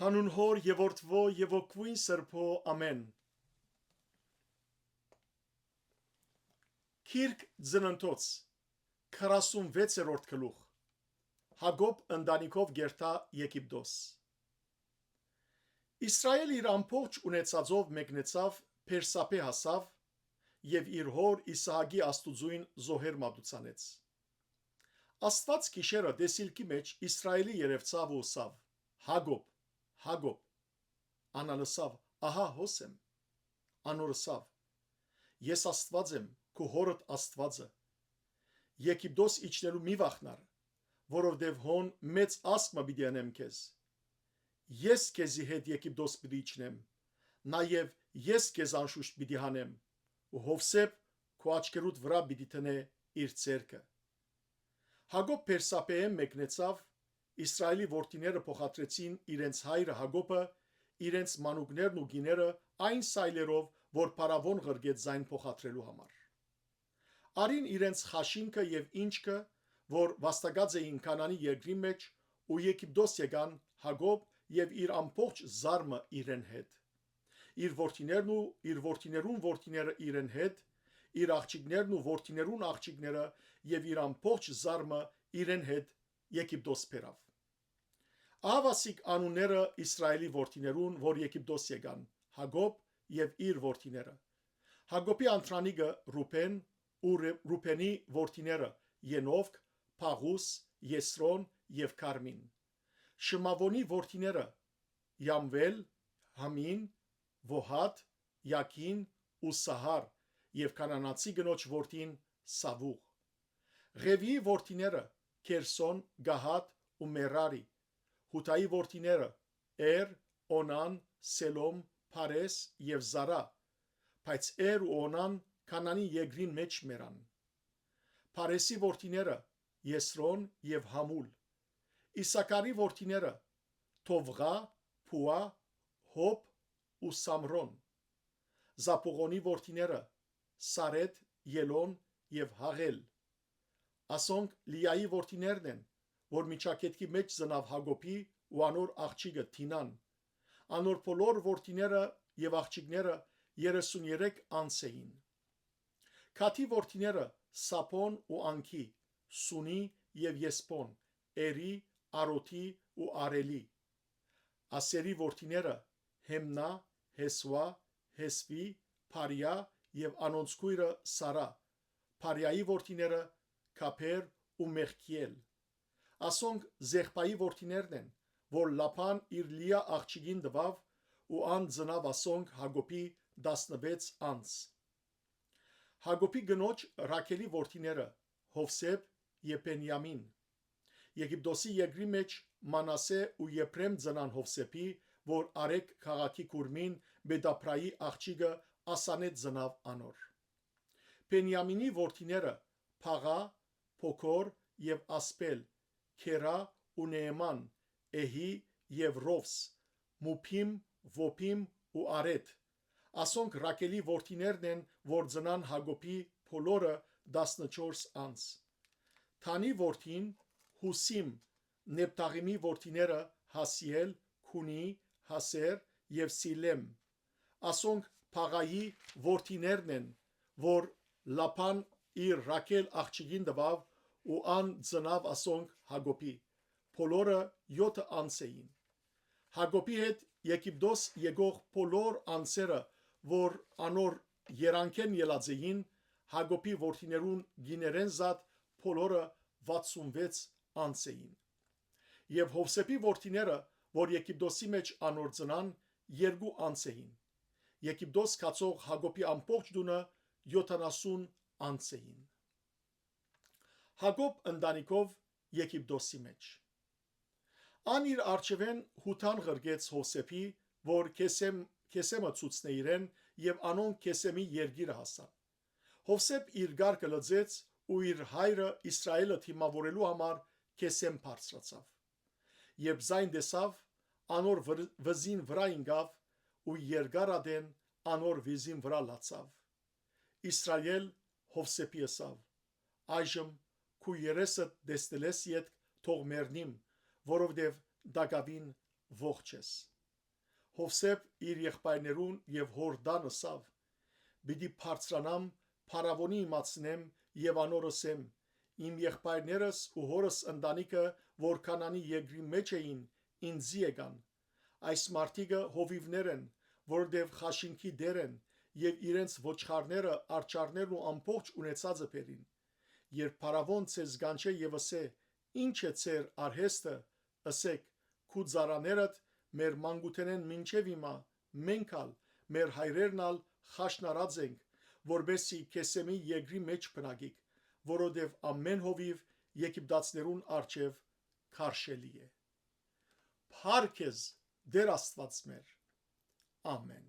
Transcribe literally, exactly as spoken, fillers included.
Հանուն Հօր եւ Որդւոյ եւ Հոգւոյն Սրբոյ, ամէն։ Գիրք Ծննդոց, քառասունվեցերորդ գլուխ։ Յակոբ ընտանիքով կ'երթայ Եգիպտոս։ Իսրայէլ իր ամբողջ ունեցածով մեկնեցաւ, Բերսաբէ հասաւ եւ իր հօր Իսահակի Աստուծոյն զոհեր մատուցանեց։ Աստուած գիշերը տեսիլքի մէջ Իսրայէլի երեւցաւ ու ըսաւ. «Յակոբ, Յակոբ»։ Ան ալ ըսաւ. «Ահա հոս եմ»։ Անոր ըսաւ. «Ես Աստուած եմ, քու հօրդ Աստուածը։ Եգիպտոս իջնելու մի վախնար, որովհետեւ հոն մեծ ազգ մը պիտի ընեմ քեզ։ Ես քեզի հետ Եգիպտոս պիտի իջնեմ, նաեւ ես քեզ անշուշտ պիտի հանեմ, ու Յովսէփ քու աչքերուդ վրայ պիտի դնէ իր ձեռքը»։ Յակոբ Բերսաբէէն մեկնեցաւ, Իսրայէլի որդիները փոխադրեցին իրենց հայրը Յակոբը, իրենց մանուկներն ու կիները այն սայլերով, որ փարաւոն ղրկեց զայն փոխադրելու համար։ Առին իրենց խաշինքը եւ ինչքը, որ վաստակած էին Քանանի երկրին մէջ, ու Եգիպտոս եկան, Յակոբ եւ իր ամբողջ զարմը իրեն հետ։ Իր որդիներն ու իր որդիներուն որդիները իրեն հետ, իր աղջիկներն ու որդիներուն աղջիկները եւ իր ամբողջ զարմը իրեն հետ Եգիպտոս բերաւ։ Ահա ասիկ անունները Իսրայէլի որդիներուն, որ Եգիպտոս եկան. Յակոբ եւ իր որդիները։ Յակոբի անդրանիկը Ռուբէն, ու Ռե-, Ռուբէնի որդիները. Ենովք, Փաղուս, Եսրոն եւ Քարմին։ Շմաւոնի որդիները. Յամուէլ, Համին, Յոհատ, Յակին ու Սահար, եւ քանանացի կնոջ որդին Սաւուղ։ Ղեւիի որդիները. Գերսոն, Գահատ ու Մերարի։ Յուդայի որդիները. Էր, Օնան, Սելոմ, Փարես եւ Զարա, բայց Էր ու Օնան Քանանի երկրին մէջ մեռան։ Փարեսի որդիները. Եսրոն եւ Համուլ։ Իսաքարի որդիները. Թովղա, Փուա, Հոբ ու Սամրոն։ Զապուղոնի որդիները. Սարեթ, Ելոն եւ Հաղել։ Ասոնք Լիայի որդիներն են, որ միջագետքի մէջ ծնաւ Յակոբի ու անոր աղջիկը Դինան։ Անոր բոլոր որդիները եւ աղջիկները երեսուն երեք անց էին։ Գադի որդիները. Սափոն ու Անգի, Սունի եւ Եսբոն, Էրի, Արոթի ու Արելի։ Ասերի որդիները. Հեմնա, Հեսուա, Հեսվի, Փարիա եւ անոնց քոյրը Սարա։ Փարիայի որդիները. Քափեր ու Մեղքիել։ Ասոնք Զեղբայի որդիներն են, որ Լաբան իր Լիա աղջիկին տուաւ, ու ան ծնաւ ասոնք Յակոբի տասնվեց անց։ Յակոբի կնոջ Ռաքելի որդիները. Յովսէփ եւ Բենիամին։ Եգիպտոսի երկրի մէջ Մանասէ ու Եփրեմ ծնան Յովսէփի, որ Արեգ քաղաքի քուրմին Մետաբրայի աղջիկը Ասանէ ծնաւ անոր։ Բենիամինի որդիները. Փաղա, Փոքոր եւ Ասպել, Քերա ու Նեեման, Էհի եւ Ռովս, Մուփիմ, Վոփիմ ու Արետ։ Ասոնք Ռաքելի որդիներն են, որ ծնան Յակոբի, բոլորը տասնչորս անց։ Թանի որդին. Յուսիմ, Նեփթաղիմի որդիները. Հասիել, Քունի, Հասեր եւ Սիլեմ։ Ասոնք Փաղայի որդիներն են, որ Լաբան իր Ռաքել աղջիկին տուաւ, ու ան ծնաւ ասոնք Յակոբի։ Բոլորը եօթը անց էին։ Յակոբի հետ Եգիպտոս եկող բոլոր անցերը, որ անոր երանգէն ելած էին, Յակոբի որդիներուն կիներէն զատ, բոլորը վաթսունվեց անց էին։ Եւ Յովսէփի որդիները, որ Եգիպտոսի մէջ անոր ծնան, երկու անց էին։ Եգիպտոս գացող Յակոբի ամբողջ տունը յոթանասուն անց էին։ Յակոբ ընտանիքով Եգիպտոսի մէջ։ Ան իր առջեւէն Յուդան ղրկեց Յովսէփի, որ Քեսեմ, Քեսեմը ցուցնէ իրեն, եւ անոնք Քեսեմի երկիրը հասան։ Յովսէփ իր կարգը լծեց ու իր հայրը Իսրայէլը դիմաւորելու համար Քեսեմ բարձրացաւ։ Երբ զայն տեսաւ, անոր վր-, վզին վրայ ինկաւ ու երկար ատեն անոր վիզին վրայ լացաւ։ Իսրայէլ Յովսէփի ըսաւ. «Այժմ քու երեսդ տեսնելէս ետք թող մեռնիմ, որովհետեւ տակաւին ողջ ես»։ Յովսէփ իր եղբայրներուն եւ հօր տան ըսաւ. «Պիտի բարձրանամ, փարաւոնի իմացնեմ եւ անոր ըսեմ. "Իմ եղբայրներս ու հօրս ընտանիքը, որ Քանանի երկրի մէջ էին, ինծի եկան։ Այս մարդիկը հովիւներ են, որովհետեւ խաշինքի տեր են եւ իրենց ոչխարները, արջառներն ու ամբողջ ունեցածը բերին։ Երբ փարաւոն ձեզ կանչէ եւ ըսէ. "Ի՞նչ է ձեր արհեստը", ըսէք. "Քու ծառաներդ մեր մանկութենէն մինչեւ հիմա, մենք ալ, մեր հայրերն ալ խաշնարած ենք, որպէսզի Քեսեմի երկրի մէջ բնակիք, որովհետեւ ամէն հովիւ Եգիպտացիներուն առջեւ քարշելի է"։ Փառք ես, Տէր Աստուած մեր։ Ամէն։